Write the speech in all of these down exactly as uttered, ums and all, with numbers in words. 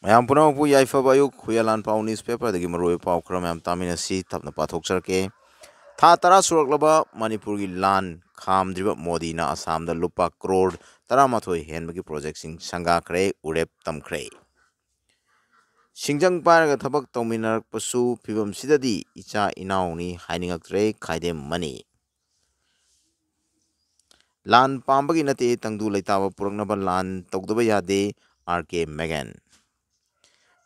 ꯃꯌꯥꯝ ꯄꯨꯝꯅꯃꯛꯄꯨ ꯌꯥꯏꯐꯕ ꯑꯌꯨꯛ꯫ ꯍꯨꯏꯌꯥꯂꯥꯟ ꯄꯥꯎ ꯅ꯭ꯌꯨꯁꯄꯦꯄꯔꯗꯒꯤ ꯃꯔꯨꯑꯣꯏꯕ ꯄꯥꯎ ꯈꯔ ꯃꯌꯥꯝ ꯇꯥꯃꯤꯟꯅꯁꯤ꯫ ꯇꯞꯅ ꯄꯥꯊꯣꯛꯆꯔꯛꯀꯦ꯫ ꯊꯥ ꯇꯔꯥ ꯁꯨꯔꯛꯂꯕ ꯃꯅꯤꯄꯨꯔꯒꯤ ꯂꯥꯟ ꯈꯥꯝꯗ꯭ꯔꯤꯕ ꯃꯣꯗꯤꯅ ꯑꯁꯥꯝꯗ ꯂꯨꯄꯥ ꯀ꯭ꯔꯣꯔ ꯇꯔꯥꯃꯥꯊꯣꯏ ꯍꯦꯟꯕꯒꯤ ꯄ꯭ꯔꯣꯖꯦꯛꯁꯤꯡ ꯁꯪꯒꯥꯈ꯭ꯔꯦ, ꯎꯔꯦꯞ ꯇꯝꯈ꯭ꯔꯦ꯫ ꯁꯤꯡꯖꯪ ꯄꯥꯏꯔꯒ ꯊꯕꯛ ꯇꯧꯃꯤꯟꯅꯔꯛꯄꯁꯨ ꯐꯤꯕꯝꯁꯤꯗꯗꯤ ꯏꯆꯥ ꯏꯅꯥꯎꯅꯤ ꯍꯥꯏꯅꯤꯡꯉꯛꯇ꯭ꯔꯦ, ꯈꯥꯏꯗꯦꯝ ꯃꯅꯤ꯫ ꯂꯥꯟ ꯄꯥꯝꯕꯒꯤ ꯅꯠꯇꯦ, ꯇꯪꯗꯨ ꯂꯩꯇꯥꯕ ꯄꯨꯔꯛꯅꯕ ꯂꯥꯟ ꯇꯧꯗꯕ ꯌꯥꯗꯦ, ꯑꯥꯔ ꯀꯦ ꯃꯦꯒꯟ꯫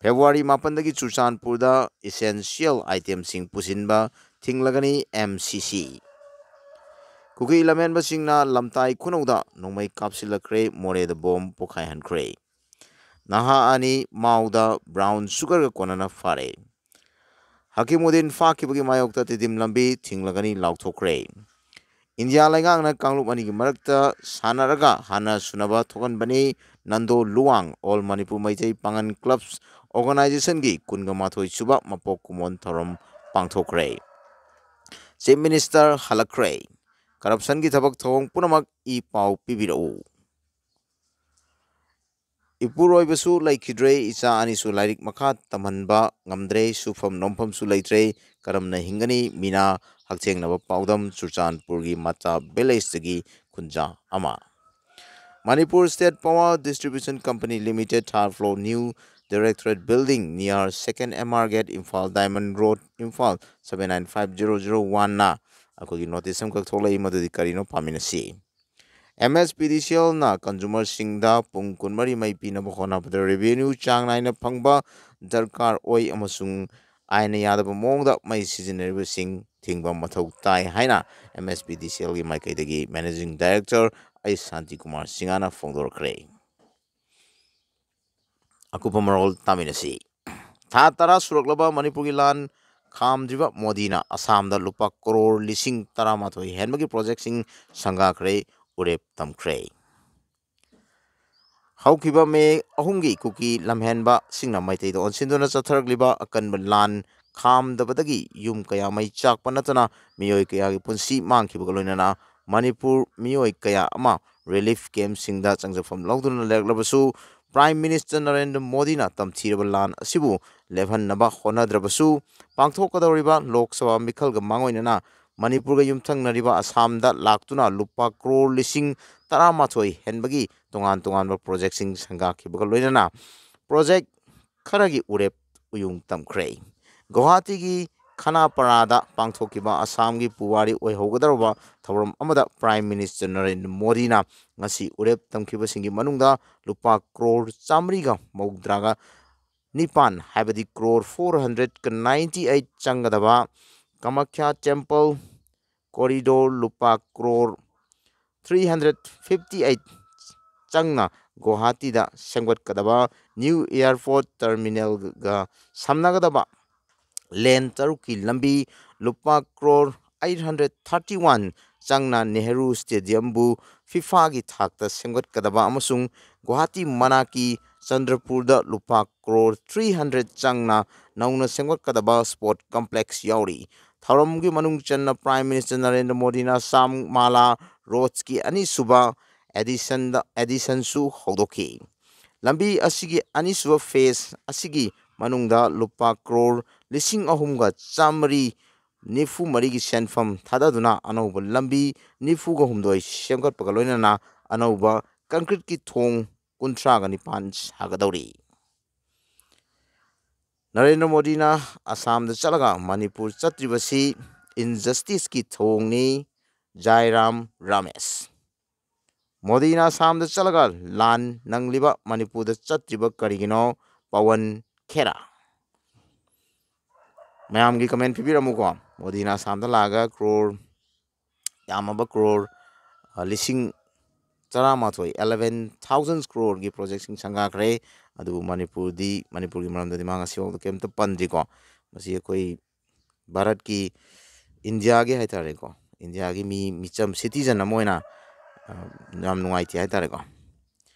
ꯐꯦꯕ꯭ꯔꯨꯋꯥꯔꯤ ꯃꯥꯄꯟꯗꯒꯤ ꯆꯨꯔꯆꯥꯟꯄꯨꯔꯗ ꯏꯁꯦꯟꯁꯤꯌꯦꯜ ꯑꯥꯏꯇꯦꯝꯁꯤꯡ ꯄꯨꯁꯤꯟꯕ ꯊꯤꯡꯂꯒꯅꯤ, ꯑꯦꯝ ꯁꯤ ꯁꯤ꯫ ꯀꯨꯀꯤ ꯂꯝꯍꯦꯟꯕꯁꯤꯡꯅ ꯂꯝꯇꯥꯏ ꯈꯨꯅꯧꯗ ꯅꯣꯡꯃꯩ ꯀꯥꯞꯁꯤꯜꯂꯛꯈ꯭ꯔꯦ, ꯃꯣꯔꯦꯗ ꯕꯣꯝ ꯄꯣꯈꯥꯏꯍꯟꯈ꯭ꯔꯦ꯫ ꯅꯍꯥ ꯑꯅꯤ ꯃꯥꯎꯗ ꯕ꯭ꯔꯥꯎꯟ ꯁꯨꯒꯔꯒ ꯀꯣꯟꯅꯅ ꯐꯥꯔꯦ꯫ ꯍꯀꯤꯃꯨꯗꯤꯟ ꯐꯥꯈꯤꯕꯒꯤ ꯃꯥꯌꯣꯛꯇ ꯇꯤꯗꯤꯝ ꯂꯝꯕꯤ ꯊꯤꯡꯂꯒꯅꯤ ꯂꯥꯎꯊꯣꯛꯈ꯭ꯔꯦ꯫ ꯏꯟꯗꯤꯌꯥ ꯂꯩꯉꯥꯛꯅ ꯀꯥꯡꯂꯨꯞ ꯑꯅꯤꯒꯤ ꯃꯔꯛꯇ ꯁꯥꯟꯅꯔꯒ ꯍꯥꯟꯅ ꯁꯨꯅꯕ ꯊꯣꯛꯍꯟꯕꯅꯤ꯫ ꯅꯟꯗꯣ ꯂꯨꯋꯥꯡ ꯑꯣꯜ ꯃꯅꯤꯄꯨꯔ ꯃꯩꯇꯩ ꯄꯥꯉꯟ ꯀ꯭ꯂꯕꯁ ꯑꯣꯔꯒꯅꯥꯏꯖꯦꯁꯟꯒꯤ ꯀꯨꯟꯒ ꯃꯥꯊꯣꯏ ꯁꯨꯕ ꯃꯄꯣꯛ ꯀꯨꯝꯑꯣꯟ ꯊꯧꯔꯝ ꯄꯥꯡꯊꯣꯛꯈ꯭ꯔꯦ꯫ Chief minister ꯍꯜꯂꯛꯈ꯭ꯔꯦ꯫ ꯀꯔꯞꯁꯟꯒꯤ ꯊꯕꯛ ꯊꯧꯑꯣꯡ ꯄꯨꯝꯅꯃꯛ ꯏ ꯄꯥꯎ ꯄꯤꯕꯤꯔꯛꯎ꯫ ꯏꯄꯨꯔꯣꯏꯕꯁꯨ ꯂꯩꯈꯤꯗ꯭ꯔꯦ, ꯏꯆꯥ ꯑꯅꯤꯁꯨ ꯂꯥꯏꯔꯤꯛ ꯃꯈꯥ ꯇꯝꯍꯟꯕ ꯉꯝꯗ꯭ꯔꯦ, ꯁꯨꯐꯝ ꯅꯣꯝꯐꯝꯁꯨ ꯂꯩꯇ꯭ꯔꯦ, ꯀꯔꯝꯅ ꯍꯤꯡꯒꯅꯤ? ꯃꯤꯅꯥ ꯍꯛꯊꯦꯡꯅꯕ ꯄꯥꯎꯗꯝ, ꯆꯨꯔꯆꯥꯟꯄꯨꯔꯒꯤ ꯃꯇꯥ ꯚꯤꯂꯦꯖꯇꯒꯤ ꯈꯨꯟꯖꯥ ꯑꯃ꯫ Manipur state power distribution company limited, third floor, new directorate building, near second M R gate, Imphal ꯗꯥꯏꯃꯟ road, Imphal, seven nine five zero zero ꯋꯥꯟꯅ꯫ ꯑꯩꯈꯣꯏꯒꯤ ꯅꯣꯇꯤꯁ ꯑꯃꯈꯛ ꯊꯣꯛꯂꯛꯏ, ꯃꯗꯨꯗꯤ ꯀꯔꯤꯅꯣ ꯄꯥꯃꯤꯟꯅꯁꯤ꯫ ꯑꯦꯝ ꯑꯦꯁ ꯄꯤ ꯗꯤ ꯁꯤ ꯑꯦꯜꯅ ꯀꯟꯖꯨꯃꯔꯁꯤꯡꯗ ꯄꯨꯡ ꯀꯨꯟꯃꯔꯤ ꯃꯩ ꯄꯤꯅꯕ ꯍꯣꯠꯅꯕꯗ ꯔꯦꯚꯤꯅ꯭ꯌꯨ ꯆꯥꯡ ꯅꯥꯏꯅ ꯐꯪꯕ ꯗꯔꯀꯥꯔ ꯑꯣꯏ ꯑꯃꯁꯨꯡ ꯑꯥꯏꯟꯅ ꯌꯥꯗꯕ ꯃꯑꯣꯡꯗ ꯃꯩ ꯁꯤꯖꯤꯟꯅꯔꯤꯕꯁꯤꯡ ꯊꯤꯡꯕ ꯃꯊꯧ ꯇꯥꯏ ꯍꯥꯏꯅ ꯑꯦꯝ ꯑꯦꯁ ꯄꯤ ꯗꯤ ꯁꯤ ꯑꯦꯜꯒꯤ ꯃꯥꯏꯀꯩꯗꯒꯤ ꯃꯦꯅꯦꯖꯤꯡ ꯗꯥꯏꯔꯦꯛꯇꯔ ꯑꯩ ꯁꯥꯟꯇꯤ ꯀꯨꯃꯥꯔ ꯁꯤꯡꯍꯅ ꯐꯣꯡꯗꯣꯔꯛꯈ꯭ꯔꯦ꯫ ꯑꯀꯨꯞꯄ ꯃꯔꯣꯜ ꯇꯥꯃꯤꯟꯅꯁꯤ꯫ ꯊꯥ ꯇꯔꯥ ꯁꯨꯔꯛꯂꯕ ꯃꯅꯤꯄꯨꯔꯒꯤ ꯂꯥꯟ ꯈꯥꯝꯗ꯭ꯔꯤꯕ ꯃꯣꯗꯤꯅ ꯑꯁꯥꯝꯗ ꯂꯨꯄꯥ ꯀ꯭ꯔꯣꯔ ꯂꯤꯁꯤꯡ ꯇꯔꯥꯃꯥꯊꯣꯏ ꯍꯦꯟꯕꯒꯤ ꯄ꯭ꯔꯣꯖꯦꯛꯁꯤꯡ ꯁꯪꯒꯥꯈ꯭ꯔꯦ, ꯎꯔꯦꯞ ꯇꯝꯈ꯭ꯔꯦ꯫ ꯍꯧꯈꯤꯕ ꯃꯦ ꯑꯍꯨꯝꯒꯤ ꯀꯨꯀꯤ ꯂꯝꯍꯦꯟꯕꯁꯤꯡꯅ ꯃꯩꯇꯩꯗ ꯑꯣꯟꯁꯤꯟꯗꯨꯅ ꯆꯠꯊꯔꯛꯂꯤꯕ ꯑꯀꯟꯕ ꯂꯥꯟ ꯈꯥꯝꯗꯕꯗꯒꯤ ꯌꯨꯝ ꯀꯌꯥ ꯃꯩ ꯆꯥꯛꯄ ꯅꯠꯇꯅ ꯃꯤꯑꯣꯏ ꯀꯌꯥꯒꯤ ꯄꯨꯟꯁꯤ ꯃꯥꯡꯈꯤꯕꯒ ꯂꯣꯏꯅꯅ ꯃꯅꯤꯄꯨꯔ ꯃꯤꯑꯣꯏ ꯀꯌꯥ ꯑꯃ ꯔꯤꯂꯤꯐ ꯀꯦꯝꯞꯁꯤꯡꯗ ꯆꯪꯖꯐꯝ ꯂꯧꯗꯨꯅ ꯂꯩꯔꯛꯂꯕꯁꯨ, Prime Minister ꯅꯔꯦꯟꯗ꯭ꯔ ꯃꯣꯗꯤꯅ ꯇꯝꯊꯤꯔꯕ ꯂꯥꯟ ꯑꯁꯤꯕꯨ ꯂꯦꯞꯍꯟꯅꯕ ꯍꯣꯠꯅꯗ꯭ꯔꯕꯁꯨ, ꯄꯥꯡꯊꯣꯛꯀꯗꯧꯔꯤꯕ ꯂꯣꯛ ꯁꯚꯥ ꯃꯤꯈꯜꯒ ꯃꯥꯡꯑꯣꯏꯅꯅ ꯃꯅꯤꯄꯨꯔꯒ ꯌꯨꯝꯊꯪꯅꯔꯤꯕ ꯑꯁꯥꯝꯗ ꯂꯥꯛꯇꯨꯅ ꯂꯨꯄꯥ ꯀ꯭ꯔꯣꯔ ꯂꯤꯁꯤꯡ ꯇꯔꯥꯃꯥꯊꯣꯏ ꯍꯦꯟꯕꯒꯤ ꯇꯣꯉꯥꯟ ꯇꯣꯉꯥꯟꯕ ꯄ꯭ꯔꯣꯖꯦꯛꯁꯤꯡ ꯁꯪꯒꯥꯈꯤꯕꯒ ꯂꯣꯏꯅꯅ ꯄ꯭ꯔꯣꯖꯦꯛ ꯈꯔꯒꯤ ꯎꯔꯦꯞ ꯎꯌꯨꯡ ꯇꯝꯈ꯭ꯔꯦ꯫ ꯒꯧꯍꯥꯇꯤꯒꯤ ꯈꯅꯥꯄꯥꯔꯥꯗ ꯄꯥꯡꯊꯣꯛꯈꯤꯕ ꯑꯁꯥꯝꯒꯤ ꯄꯨꯋꯥꯔꯤ ꯑꯣꯏꯍꯧꯒꯗꯧꯔꯕ ꯊꯧꯔꯝ ꯑꯃꯗ Prime Minister ꯅꯔꯦꯟꯗ꯭ꯔ ꯃꯣꯗꯤꯅ ꯉꯁꯤ ꯎꯔꯦꯞ ꯇꯝꯈꯤꯕꯁꯤꯡꯒꯤ ꯃꯅꯨꯡꯗ ꯂꯨꯄꯥ ꯀ꯭ꯔꯣꯔ ꯆꯥꯃꯔꯤꯒ ꯃꯧꯗ꯭ꯔꯥꯒ ꯅꯤꯄꯥꯟ, ꯍꯥꯏꯕꯗꯤ crore four hundred ninety eight ꯆꯪꯒꯗꯕ ꯀꯃꯈ꯭ꯌꯥ Temple corridor ꯂꯨꯄꯥ crore three hundred fifty eight ꯆꯪꯅ ꯒꯨꯋꯥꯍꯥꯇꯤꯗ ꯁꯦꯝꯒꯠꯀꯗꯕ new airport terminalꯒ ꯁꯝꯅꯒꯗꯕ ꯂꯦꯟ ꯇꯔꯨꯛꯀꯤ ꯂꯝꯕꯤ ꯂꯨꯄꯥ crore eight hundred thirty one ꯆꯪꯅ ꯅꯦꯍꯔꯨ ꯁ꯭ꯇꯦꯗꯤꯌꯝꯕꯨ ꯐꯤꯐꯥꯒꯤ ꯊꯥꯛꯇ ꯁꯦꯝꯒꯠꯀꯗꯕ ꯑꯃꯁꯨꯡ ꯒꯨꯋꯥꯍꯥꯇꯤ ꯃꯅꯥꯛꯀꯤ ꯆꯟꯗ꯭ꯔꯄꯨꯔꯗ ꯂꯨꯄꯥ ꯀ꯭ꯔꯣꯔ three hundred ꯆꯪꯅ ꯅꯧꯅ ꯁꯦꯝꯒꯠꯀꯗꯕ ꯁ꯭ꯄꯣꯔꯠ ꯀꯝꯄ꯭ꯂꯦꯛꯁ ꯌꯥꯎꯔꯤ꯫ ꯊꯧꯔꯝꯒꯤ ꯃꯅꯨꯡ ꯆꯟꯅ Prime Minister ꯅꯔꯦꯟꯗ꯭ꯔ ꯃꯣꯗꯤꯅ ꯁꯥꯝꯃꯥꯂꯥ ꯔꯣꯗꯁꯀꯤ ꯑꯅꯤꯁꯨꯕ ꯑꯦꯗꯤꯁꯟꯗ, ꯑꯦꯗꯤꯁꯟꯁꯨ ꯍꯧꯗꯣꯛꯈꯤ꯫ ꯂꯝꯕꯤ ꯑꯁꯤꯒꯤ ꯑꯅꯤꯁꯨꯕ ꯐꯦꯖ ꯑꯁꯤꯒꯤ ꯃꯅꯨꯡꯗ ꯂꯨꯄꯥ ꯀ꯭ꯔꯣꯔ ꯂꯤꯁꯤꯡ ꯑꯍꯨꯝꯒ ꯆꯥꯃꯔꯤ ꯅꯤꯐꯨ ꯃꯔꯤꯒꯤ ꯁꯦꯟꯐꯝ ꯊꯥꯗꯗꯨꯅ ꯑꯅꯧꯕ ꯂꯝꯕꯤ ꯅꯤꯐꯨꯒ ꯍꯨꯝꯗꯣꯏ ꯁꯦꯝꯒꯠꯄꯒ ꯂꯣꯏꯅꯅ ꯑꯅꯧꯕ ꯀꯪꯀ꯭ꯔꯤꯠꯀꯤ ꯊꯣꯡ ꯀꯨꯟꯊ꯭ꯔꯥꯒ ꯅꯤꯄꯥꯟ ꯁꯥꯒꯗꯧꯔꯤ꯫ ꯅꯔꯦꯟꯗ꯭ꯔ ꯃꯣꯗꯤꯅ ꯑꯁꯥꯝꯗ ꯆꯠꯂꯒ ꯃꯅꯤꯄꯨꯔ ꯆꯠꯇ꯭ꯔꯤꯕꯁꯤ injusticeꯀꯤ ꯊꯧꯑꯣꯡꯅꯤ, ꯖꯥꯏꯔꯥꯝ ꯔꯥꯃꯦꯁ꯫ ꯃꯣꯗꯤꯅ ꯑꯁꯥꯝꯗ ꯆꯠꯂꯒ ꯂꯥꯟ ꯅꯪꯂꯤꯕ ꯃꯅꯤꯄꯨꯔꯗ ꯆꯠꯇ꯭ꯔꯤꯕ ꯀꯔꯤꯒꯤꯅꯣ, ꯄꯋꯟ ꯈꯦꯔꯥ꯫ ꯃꯌꯥꯝꯒꯤ comment ꯄꯤꯕꯤꯔꯝꯃꯨꯀꯣ꯫ ꯃꯣꯗꯤꯅ ꯑꯁꯥꯝꯗ ꯂꯥꯛꯑꯒ ꯀ꯭ꯔꯣꯔ, ꯌꯥꯝꯃꯕ ꯀ꯭ꯔꯣꯔ, ꯑ, ꯂꯤꯁꯤꯡ ꯇꯔꯥꯃꯥꯊꯣꯏ, eleven thousand ꯀ꯭ꯔꯣꯔꯒꯤ ꯄ꯭ꯔꯣꯖꯦꯛꯁꯤꯡ ꯁꯪꯒꯥꯈ꯭ꯔꯦ꯫ ꯑꯗꯨꯕꯨ ꯃꯅꯤꯄꯨꯔꯗꯤ, ꯃꯅꯤꯄꯨꯔꯒꯤ ꯃꯔꯝꯗꯗꯤ ꯃꯥ ꯉꯁꯤꯐꯥꯎꯗ ꯀꯩꯝꯇ ꯄꯟꯗ꯭ꯔꯤꯀꯣ꯫ ꯃꯁꯤ ꯑꯩꯈꯣꯏ ꯚꯥꯔꯠꯀꯤ, ꯏꯟꯗꯤꯌꯥꯒꯤ ꯍꯥꯏꯇꯥꯔꯦꯀꯣ, ꯏꯟꯗꯤꯌꯥꯒꯤ ꯃꯤ, ꯃꯤꯆꯝ, citizen ꯑꯃ ꯑꯣꯏꯅ, ꯑ, ꯌꯥꯝ ꯅꯨꯡꯉꯥꯏꯇꯦ ꯍꯥꯏꯇꯥꯔꯦꯀꯣ꯫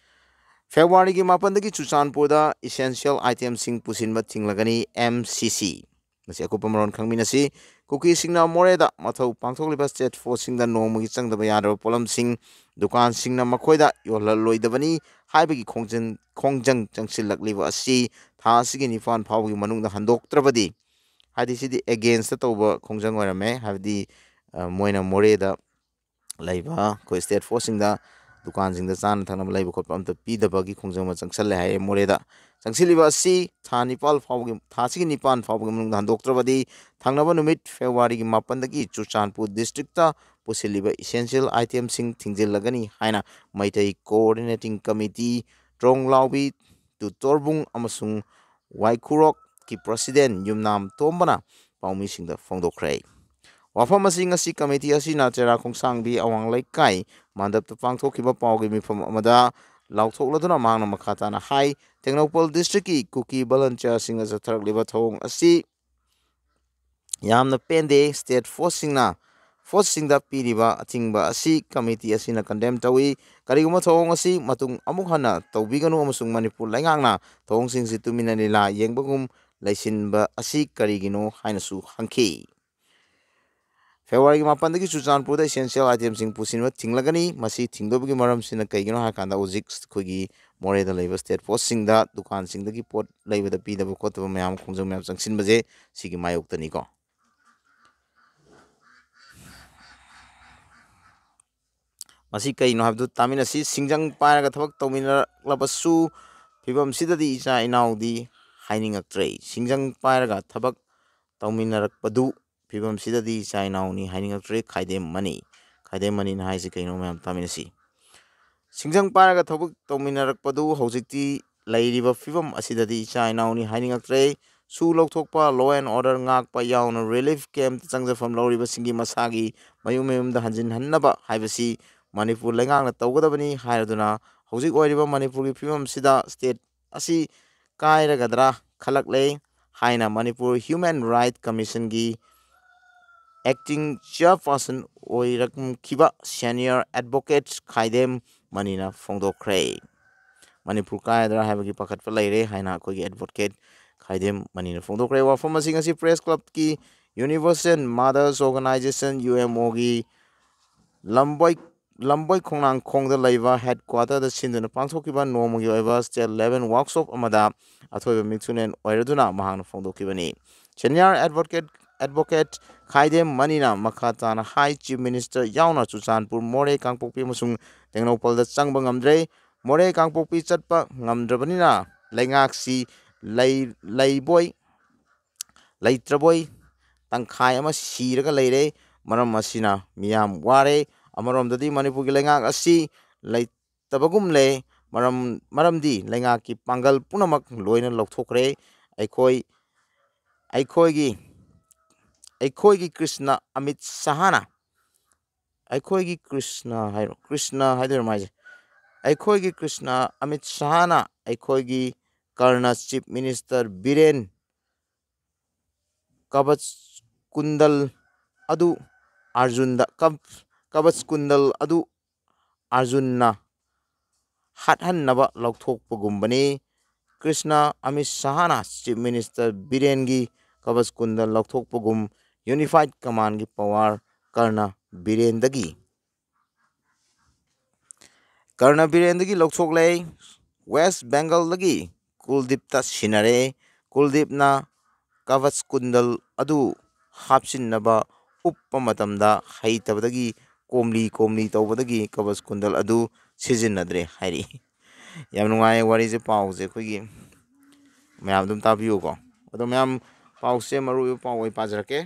ꯐꯦꯕ꯭ꯔꯨꯋꯥꯔꯤꯒꯤ ꯃꯥꯄꯟꯗꯒꯤ ꯆꯨꯔꯆꯥꯟꯄꯨꯔꯗ essential itemꯁꯤꯡ ꯄꯨꯁꯤꯟꯕ ꯊꯤꯡꯂꯒꯅꯤ, M C C꯫ ꯃꯁꯤ ꯑꯀꯨꯞꯄ ꯃꯔꯣꯜ ꯈꯪꯃꯤꯟꯅꯁꯤ꯫ ꯀꯨꯀꯤꯁꯤꯡꯅ ꯃꯣꯔꯦꯗ ꯃꯊꯧ ꯄꯥꯡꯊꯣꯛꯂꯤꯕ ꯁ꯭ꯇꯦꯠ ꯐꯣꯔꯁꯁꯤꯡꯗ ꯅꯣꯡꯃꯒꯤ ꯆꯪꯗꯕ ꯌꯥꯗ꯭ꯔꯕ ꯄꯣꯠꯂꯝꯁꯤꯡ ꯗꯨꯀꯥꯟꯁꯤꯡꯅ ꯃꯈꯣꯏꯗ ꯌꯣꯜꯍꯜꯂꯣꯏꯗꯕꯅꯤ ꯍꯥꯏꯕꯒꯤ ꯈꯣꯡꯖꯪ, ꯈꯣꯡꯖꯪ ꯆꯪꯁꯤꯜꯂꯛꯂꯤꯕ ꯑꯁꯤ ꯊꯥ ꯑꯁꯤꯒꯤ ꯅꯤꯄꯥꯟ ꯐꯥꯎꯕꯒꯤ ꯃꯅꯨꯡꯗ ꯍꯟꯗꯣꯛꯇ꯭ꯔꯕꯗꯤ, ꯍꯥꯏꯗꯤ ꯁꯤꯗꯤ against ꯇꯧꯕ ꯈꯣꯡꯖꯪ ꯑꯣꯏꯔꯝꯃꯦ, ꯍꯥꯏꯕꯗꯤ, ꯑ, ꯃꯣꯏꯅ ꯃꯣꯔꯦꯗ ꯂꯩꯕ ꯑꯩꯈꯣꯏ ꯁ꯭ꯇꯦꯠ ꯐꯣꯔꯁꯁꯤꯡꯗ ꯗꯨꯀꯥꯟꯁꯤꯡꯗ ꯆꯥꯅ ꯊꯛꯅꯕ ꯂꯩꯕ ꯈꯣꯠꯄ ꯑꯝꯇ ꯄꯤꯗꯕꯒꯤ ꯈꯣꯡꯖꯪ ꯑꯃ ꯆꯪꯁꯜꯂꯦ ꯍꯥꯏꯌꯦ ꯃꯣꯔꯦꯗ꯫ ꯆꯪꯁꯤꯜꯂꯤꯕ ꯑꯁꯤ ꯊꯥ ꯅꯤꯄꯥꯜ ꯐꯥꯎꯕꯒꯤ, ꯊꯥ ꯑꯁꯤꯒꯤ ꯅꯤꯄꯥꯟ ꯐꯥꯎꯕꯒꯤ ꯃꯅꯨꯡꯗ ꯍꯟꯗꯣꯛꯇ꯭ꯔꯕꯗꯤ ꯊꯪꯅꯕ ꯅꯨꯃꯤꯠ ꯐꯦꯕ꯭ꯔꯨꯋꯥꯔꯤꯒꯤ ꯃꯥꯄꯟꯗꯒꯤ ꯆꯨꯔꯆꯥꯟꯄꯨꯔ ꯗꯤꯁꯇ꯭ꯔꯤꯛꯇ ꯄꯨꯁꯤꯜꯂꯤꯕ essential itemꯁꯤꯡ ꯊꯤꯡꯖꯤꯜꯂꯒꯅꯤ ꯍꯥꯏꯅ ꯃꯩꯇꯩ Coordinating Committee, ꯇ꯭ꯔꯣꯡꯂꯥꯎꯕꯤ ꯇꯨ ꯇꯣꯔꯕꯨꯡ ꯑꯃꯁꯨꯡ ꯋꯥꯏꯈꯨꯔꯣꯛꯀꯤ president ꯌꯨꯝꯅꯥꯝ ꯇꯣꯝꯕꯅ ꯄꯥꯎꯃꯤꯁꯤꯡꯗ ꯐꯣꯡꯗꯣꯛꯈ꯭ꯔꯦ꯫ ꯋꯥꯐꯝ ꯑꯁꯤ ꯉꯁꯤ committee ꯑꯁꯤꯅ ꯆꯦꯔꯥ ꯈꯣꯡꯁꯥꯡꯕꯤ ꯑꯋꯥꯡ ꯂꯩꯀꯥꯏ ꯃꯟꯗꯞꯇ ꯄꯥꯡꯊꯣꯛꯈꯤꯕ ꯄꯥꯎꯒꯤ ꯃꯤꯐꯝ ꯑꯃꯗ ꯂꯥꯎꯊꯣꯛꯂꯗꯨꯅ ꯃꯍꯥꯛꯅ ꯃꯈꯥ ꯇꯥꯅ ꯍꯥꯏ, ꯇꯦꯡꯅꯧꯄꯜ ꯗꯤꯁꯇ꯭ꯔꯤꯛꯀꯤ ꯀꯨꯀꯤ ꯚꯣꯂꯟꯇꯤꯌꯔꯁꯤꯡꯅ ꯆꯠꯊꯔꯛꯂꯤꯕ ꯊꯧꯑꯣꯡ ꯑꯁꯤ ꯌꯥꯝꯅ ꯄꯦꯟꯗꯦ꯫ ꯁ꯭ꯇꯦꯠ ꯐꯣꯔꯁꯁꯤꯡꯅ, ꯐꯣꯔꯁꯁꯤꯡꯗ ꯄꯤꯔꯤꯕ ꯑꯊꯤꯡꯕ ꯑꯁꯤ committee ꯑꯁꯤꯅ condemn ꯇꯧꯏ꯫ ꯀꯔꯤꯒꯨꯝꯕ ꯊꯧꯑꯣꯡ ꯑꯁꯤ ꯃꯇꯨꯡ ꯑꯃꯨꯛ ꯍꯟꯅ ꯇꯧꯕꯤꯒꯅꯨ ꯑꯃꯁꯨꯡ ꯃꯅꯤꯄꯨꯔ ꯂꯩꯉꯥꯛꯅ ꯊꯧꯑꯣꯡꯁꯤꯡꯁꯤ ꯇꯨꯃꯤꯟꯅ ꯂꯤꯂꯥ ꯌꯦꯡꯕꯒꯨꯝ ꯂꯩꯁꯤꯟꯕ ꯑꯁꯤ ꯀꯔꯤꯒꯤꯅꯣ ꯍꯥꯏꯅꯁꯨ ꯍꯪꯈꯤ꯫ ꯐꯦꯕ꯭ꯔꯨꯋꯥꯔꯤꯒꯤ ꯃꯥꯄꯟꯗꯒꯤ ꯆꯨꯔꯆꯥꯟꯄꯨꯔꯗ essential itemꯁꯤꯡ ꯄꯨꯁꯤꯟꯕ ꯊꯤꯡꯂꯒꯅꯤ꯫ ꯃꯁꯤ ꯊꯤꯡꯗꯣꯛꯄꯒꯤ ꯃꯔꯝꯁꯤꯅ ꯀꯩꯒꯤꯅꯣ ꯍꯥꯏ ꯀꯥꯟꯗ ꯍꯧꯖꯤꯛ ꯑꯩꯈꯣꯏꯒꯤ ꯃꯣꯔꯦꯗ ꯂꯩꯕ ꯁ꯭ꯇꯦꯠ ꯐꯣꯔꯁꯁꯤꯡꯗ ꯗꯨꯀꯥꯟꯁꯤꯡꯗꯒꯤ ꯄꯣꯠ ꯂꯩꯕꯗ ꯄꯤꯗꯕ ꯈꯣꯠꯇꯕ ꯃꯌꯥꯝ, ꯈꯣꯡꯖꯪ ꯃꯌꯥꯝ ꯆꯪꯁꯤꯟꯕꯁꯦ ꯁꯤꯒꯤ ꯃꯥꯌꯣꯛꯇꯅꯤꯀꯣ꯫ ꯃꯁꯤ ꯀꯩꯅꯣ ꯍꯥꯏꯕꯗꯨ ꯇꯥꯃꯤꯟꯅꯁꯤ꯫ ꯁꯤꯡꯖꯪ ꯄꯥꯏꯔꯒ ꯊꯕꯛ ꯇꯧꯃꯤꯟꯅꯔꯛꯂꯕꯁꯨ ꯐꯤꯕꯝꯁꯤꯗꯗꯤ ꯏꯆꯥ ꯏꯅꯥꯎꯗꯤ ꯍꯥꯏꯅꯤꯡꯉꯛꯇ꯭ꯔꯦ꯫ ꯁꯤꯡꯖꯪ ꯄꯥꯏꯔꯒ ꯊꯕꯛ ꯇꯧꯃꯤꯟꯅꯔꯛꯄꯗꯨ ꯐꯤꯕꯝꯁꯤꯗꯗꯤ ꯏꯆꯥ ꯏꯅꯥꯎꯅꯤ ꯍꯥꯏꯅꯤꯡꯉꯛꯇ꯭ꯔꯦ꯫ ꯈꯥꯏꯗꯦꯝ ꯃꯅꯤ꯫ ꯈꯥꯏꯗꯦꯝ ꯃꯅꯤꯅ ꯍꯥꯏꯁꯤ ꯀꯩꯅꯣ ꯃꯌꯥꯝ ꯇꯥꯃꯤꯟꯅꯁꯤ꯫ ꯁꯤꯡꯖꯪ ꯄꯥꯏꯔꯒ ꯊꯕꯛ ꯇꯧꯃꯤꯟꯅꯔꯛꯄꯗꯨ ꯍꯧꯖꯤꯛꯇꯤ ꯂꯩꯔꯤꯕ ꯐꯤꯕꯝ ꯑꯁꯤꯗꯗꯤ ꯏꯆꯥ ꯏꯅꯥꯎꯅꯤ ꯍꯥꯏꯅꯤꯡꯉꯛꯇ꯭ꯔꯦ꯫ ꯁꯨ ꯂꯧꯊꯣꯛꯄ, law and order ꯉꯥꯛꯄ ꯌꯥꯎꯅ relief campꯇ ꯆꯪꯖꯐꯝ ꯂꯧꯔꯤꯕꯁꯤꯡꯒꯤ ꯃꯁꯥꯒꯤ ꯃꯌꯨꯝ ꯃꯌꯨꯝꯗ ꯍꯟꯖꯤꯟꯍꯟꯅꯕ ꯍꯥꯏꯕꯁꯤ ꯃꯅꯤꯄꯨꯔ ꯂꯩꯉꯥꯛꯅ ꯇꯧꯒꯗꯕꯅꯤ ꯍꯥꯏꯔꯗꯨꯅ ꯍꯧꯖꯤꯛ ꯑꯣꯏꯔꯤꯕ ꯃꯅꯤꯄꯨꯔꯒꯤ ꯐꯤꯕꯝꯁꯤꯗ ꯁ꯭ꯇꯦꯠ ꯑꯁꯤ ꯀꯥꯏꯔꯒꯗ꯭ꯔꯥ ꯈꯜꯂꯛꯂꯦ ꯍꯥꯏꯅ Manipur Human Right Commissionꯒꯤ acting chairperson ꯑꯣꯏꯔꯛꯈꯤꯕ senior advocate ꯈꯥꯏꯗꯦꯝ ꯃꯅꯤꯅ ꯐꯣꯡꯗꯣꯛꯈ꯭ꯔꯦ꯫ ꯃꯅꯤꯄꯨꯔ ꯀꯥꯏꯔꯗ꯭ꯔꯥ ꯍꯥꯏꯕꯒꯤ ꯄꯥꯈꯠꯄ ꯂꯩꯔꯦ ꯍꯥꯏꯅ ꯑꯩꯈꯣꯏꯒꯤ advocate ꯈꯥꯏꯗꯦꯝ ꯃꯅꯤꯅ ꯐꯣꯡꯗꯣꯛꯈ꯭ꯔꯦ꯫ ꯋꯥꯐꯝ ꯑꯁꯤ ꯉꯁꯤ press clubꯀꯤ Universal Mothers Organization, UMOꯒꯤ ꯂꯝꯕꯣꯏ ꯂꯝꯕꯣꯏ ꯈꯣꯡꯅꯥꯡꯈꯣꯡꯗ ꯂꯩꯕ headquarterꯗ ꯁꯤꯟꯗꯨꯅ ꯄꯥꯡꯊꯣꯛꯈꯤꯕ ꯅꯣꯡꯃꯒꯤ ꯑꯣꯏꯕ state level workshop ꯑꯃꯗ ꯑꯊꯣꯏꯕ ꯃꯤꯊꯨꯡꯂꯦꯟ ꯑꯣꯏꯔꯗꯨꯅ ꯃꯍꯥꯛꯅ ꯐꯣꯡꯗꯣꯛꯈꯤꯕꯅꯤ꯫ Senior advocate advocate ꯈꯥꯏꯗꯦꯝ ꯃꯅꯤꯅ ꯃꯈꯥ ꯇꯥꯅ ꯍꯥꯏ, Chief Minister ꯌꯥꯎꯅ ꯆꯨꯔꯆꯥꯟꯄꯨꯔ, ꯃꯣꯔꯦ, ꯀꯥꯡꯄꯣꯛꯄꯤ ꯑꯃꯁꯨꯡ ꯇꯦꯡꯅꯧꯄꯜꯗ ꯆꯪꯕ ꯉꯝꯗ꯭ꯔꯦ꯫ ꯃꯣꯔꯦ, ꯀꯥꯡꯄꯣꯛꯄꯤ ꯆꯠꯄ ꯉꯝꯗ꯭ꯔꯕꯅꯤꯅ ꯂꯩꯉꯥꯛꯁꯤ ꯂꯩ ꯂꯩꯕꯣꯏ ꯂꯩꯇ꯭ꯔꯕꯣꯏ ꯇꯪꯈꯥꯏ ꯑꯃ ꯁꯤꯔꯒ ꯂꯩꯔꯦ꯫ ꯃꯔꯝ ꯑꯁꯤꯅ ꯃꯤꯌꯥꯝ ꯋꯥꯔꯦ꯫ ꯑꯃꯔꯣꯝꯗꯗꯤ ꯃꯅꯤꯄꯨꯔꯒꯤ ꯂꯩꯉꯥꯛ ꯑꯁꯤ ꯂꯩꯇꯕꯒꯨꯝ ꯂꯩ꯫ ꯃꯔꯝ ꯃꯔꯝꯗꯤ ꯂꯩꯉꯥꯛꯀꯤ ꯄꯥꯡꯒꯜ ꯄꯨꯝꯅꯃꯛ ꯂꯣꯏꯅ ꯂꯧꯊꯣꯛꯈ꯭ꯔꯦ꯫ ꯑꯩꯈꯣꯏ ꯑꯩꯈꯣꯏꯒꯤ ꯑꯩꯈꯣꯏꯒꯤ ꯀ꯭ꯔꯤꯁꯅ ꯑꯃꯤꯠ ꯁꯍꯥꯅ ꯑꯩꯈꯣꯏꯒꯤ ꯀ꯭ꯔꯤꯁꯅ ꯍꯥꯏꯔꯣ, ꯀ꯭ꯔꯤꯁꯅ ꯍꯥꯏꯗꯣꯏꯔꯣ ꯃꯥꯏꯁꯦ? ꯑꯩꯈꯣꯏꯒꯤ ꯀ꯭ꯔꯤꯁꯅ ꯑꯃꯤꯠ ꯁꯍꯥꯅ ꯑꯩꯈꯣꯏꯒꯤ ꯀꯔꯅ Chief Minister ꯕꯤꯔꯦꯟ ꯀꯕꯆ ꯀꯨꯟꯗꯜ ꯑꯗꯨ ꯑꯥꯔꯖꯨꯟꯗ ꯀꯕ- ꯀꯕꯆ ꯀꯨꯟꯗꯜ ꯑꯗꯨ ꯑꯥꯔꯖꯨꯟꯅ ꯍꯥꯠꯍꯟꯅꯕ ꯂꯧꯊꯣꯛꯄꯒꯨꯝꯕꯅꯤ꯫ Krishna Amit ꯁꯍꯥꯅ Chief Minister ꯕꯤꯔꯦꯟꯒꯤ ꯀꯕꯆ ꯀꯨꯟꯗꯜ ꯂꯧꯊꯣꯛꯄꯒꯨꯝ Unified Commandꯒꯤ power ꯀꯔꯅ ꯕꯤꯔꯦꯟꯗꯒꯤ ꯀꯔꯅ ꯕꯤꯔꯦꯟꯗꯒꯤ ꯂꯧꯊꯣꯛꯂꯦ꯫ West Bengalꯗꯒꯤ ꯀꯨꯜꯗꯤꯞꯇ ꯁꯤꯟꯅꯔꯦ꯫ ꯀꯨꯜꯗꯤꯞꯅ ꯀꯕꯆ ꯀꯨꯟꯗꯜ ꯑꯗꯨ ꯍꯥꯞꯆꯤꯟꯅꯕ ꯎꯞꯄ ꯃꯇꯝꯗ ꯍꯩꯇꯕꯗꯒꯤ ꯀꯣꯝꯂꯤ ꯀꯣꯝꯂꯤ ꯇꯧꯕꯗꯒꯤ ꯀꯕꯆ ꯀꯨꯟꯗꯜ ꯑꯗꯨ ꯁꯤꯖꯤꯟꯅꯗ꯭ꯔꯦ ꯍꯥꯏꯔꯛꯏ꯫ ꯌꯥꯝ ꯅꯨꯡꯉꯥꯏ ꯋꯥꯔꯤꯁꯦ, ꯄꯥꯎꯁꯦ ꯑꯩꯈꯣꯏꯒꯤ ꯃꯌꯥꯝ ꯑꯗꯨꯝ ꯇꯥꯕꯤꯌꯨꯀꯣ꯫ ꯑꯗꯣ ꯃꯌꯥꯝ, ꯄꯥꯎꯁꯦ ꯃꯔꯨ ꯑꯣꯏꯕ ꯄꯥꯎ ꯑꯣꯏ ꯄꯥꯖꯔꯛꯀꯦ꯫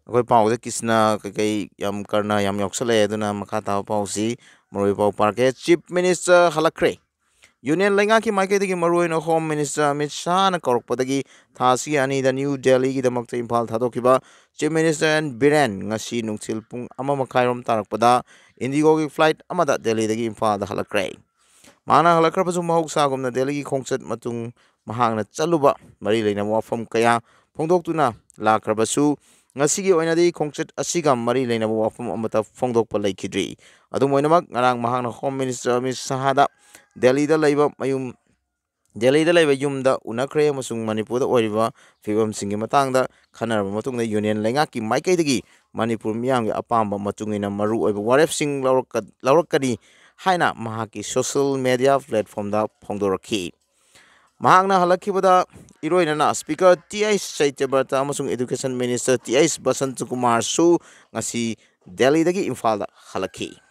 ꯑꯩꯈꯣꯏ ꯄꯥꯎꯗ ꯀ꯭ꯔꯤꯁꯅ ꯀꯩꯀꯩ ꯌꯥꯝ ꯀꯔꯅ ꯌꯥꯝ ꯌꯥꯎꯁꯜꯂꯛꯑꯦ, ꯑꯗꯨꯅ ꯃꯈꯥ ꯇꯥꯕ ꯄꯥꯎꯁꯤ ꯃꯔꯨꯑꯣꯏꯕ ꯄꯥꯎ ꯄꯥꯔꯛꯀꯦ꯫ Chief Minister ꯍꯜꯂꯛꯈ꯭ꯔꯦ꯫ Union ꯂꯩꯉꯥꯛꯀꯤ ꯃꯥꯏꯀꯩꯗꯒꯤ ꯃꯔꯨꯑꯣꯏꯅ Home Minister ꯑꯃꯤꯠ ꯁꯍꯥꯅ ꯀꯧꯔꯛꯄꯗꯒꯤ ꯊꯥ ꯑꯁꯤꯒꯤ ꯑꯅꯤꯗ ꯅ꯭ꯌꯨ ꯗꯦꯜꯂꯤꯒꯤꯗꯃꯛꯇ ꯏꯝꯐꯥꯜ ꯊꯥꯗꯣꯛꯈꯤꯕ Chief Minister ꯑꯦꯟ ꯕꯤꯔꯦꯟ ꯉꯁꯤ ꯅꯨꯡꯊꯤꯜ ꯄꯨꯡ ꯑꯃ ꯃꯈꯥꯏꯔꯣꯝ ꯇꯥꯔꯛꯄꯗ ꯏꯟꯗꯤꯒꯣꯒꯤ flight ꯑꯃꯗ ꯗꯦꯜꯂꯤꯗꯒꯤ ꯏꯝꯐꯥꯜꯗ ꯍꯜꯂꯛꯈ꯭ꯔꯦ꯫ ꯃꯍꯥꯛꯅ ꯍꯜꯂꯛꯈ꯭ꯔꯕꯁꯨ ꯃꯍꯧꯁꯥꯒꯨꯝꯅ ꯗꯦꯜꯂꯤꯒꯤ ꯈꯣꯡꯆꯠ ꯃꯇꯨꯡ ꯃꯍꯥꯛꯅ ꯆꯠꯂꯨꯕ ꯃꯔꯤ ꯂꯩꯅꯕ ꯋꯥꯐꯝ ꯀꯌꯥ ꯐꯣꯡꯗꯣꯛꯇꯨꯅ ꯂꯥꯛꯈ꯭ꯔꯕꯁꯨ, ꯉꯁꯤꯒꯤ ꯑꯣꯏꯅꯗꯤ ꯈꯣꯡꯆꯠ ꯑꯁꯤꯒ ꯃꯔꯤ ꯂꯩꯅꯕ ꯋꯥꯐꯝ ꯑꯃꯠꯇ ꯐꯣꯡꯗꯣꯛꯄ ꯂꯩꯈꯤꯗ꯭ꯔꯤ꯫ ꯑꯗꯨꯝ ꯑꯣꯏꯅꯃꯛ, ꯉꯔꯥꯡ ꯃꯍꯥꯛꯅ Home Minister ꯑꯃꯤꯠ ꯁꯍꯥꯗ ꯗꯦꯜꯂꯤꯗ ꯂꯩꯕ ꯃꯌꯨꯝ ꯗꯦꯜꯂꯤꯗ ꯂꯩꯕ ꯌꯨꯝꯗ ꯎꯅꯈ꯭ꯔꯦ ꯑꯃꯁꯨꯡ ꯃꯅꯤꯄꯨꯔꯗ ꯑꯣꯏꯔꯤꯕ ꯐꯤꯕꯝꯁꯤꯡꯒꯤ ꯃꯇꯥꯡꯗ ꯈꯟꯅꯔꯕ ꯃꯇꯨꯡꯗ ꯌꯨꯅꯤꯌꯟ ꯂꯩꯉꯥꯛꯀꯤ ꯃꯥꯏꯀꯩꯗꯒꯤ ꯃꯅꯤꯄꯨꯔ ꯃꯤꯌꯥꯝꯒꯤ ꯑꯄꯥꯝꯕ ꯃꯇꯨꯡ ꯏꯟꯅ ꯃꯔꯨꯑꯣꯏꯕ ꯋꯥꯔꯦꯞꯁꯤꯡ ꯂꯧꯔꯛꯀ-, ꯂꯧꯔꯛꯀꯅꯤ ꯍꯥꯏꯅ ꯃꯍꯥꯛꯀꯤ ꯁꯣꯁꯤꯌꯦꯜ ꯃꯦꯗꯤꯌꯥ ꯄ꯭ꯂꯦꯠꯐꯣꯝꯗ ꯐꯣꯡꯗꯣꯔꯛꯈꯤ꯫ ꯃꯍꯥꯛꯅ ꯍꯜꯂꯛꯈꯤꯕꯗ ꯏꯔꯣꯏꯅꯅ ꯁ꯭ꯄꯤꯀꯔ ꯇꯤ ꯑꯩꯆ ꯁꯇ꯭ꯌꯕ꯭ꯔꯇ ꯑꯃꯁꯨꯡ education minister T H Basanta ꯀꯨꯃꯥꯔꯁꯨ ꯉꯁꯤ ꯗꯦꯜꯂꯤꯗꯒꯤ ꯏꯝꯐꯥꯜꯗ ꯍꯜꯂꯛꯈꯤ꯫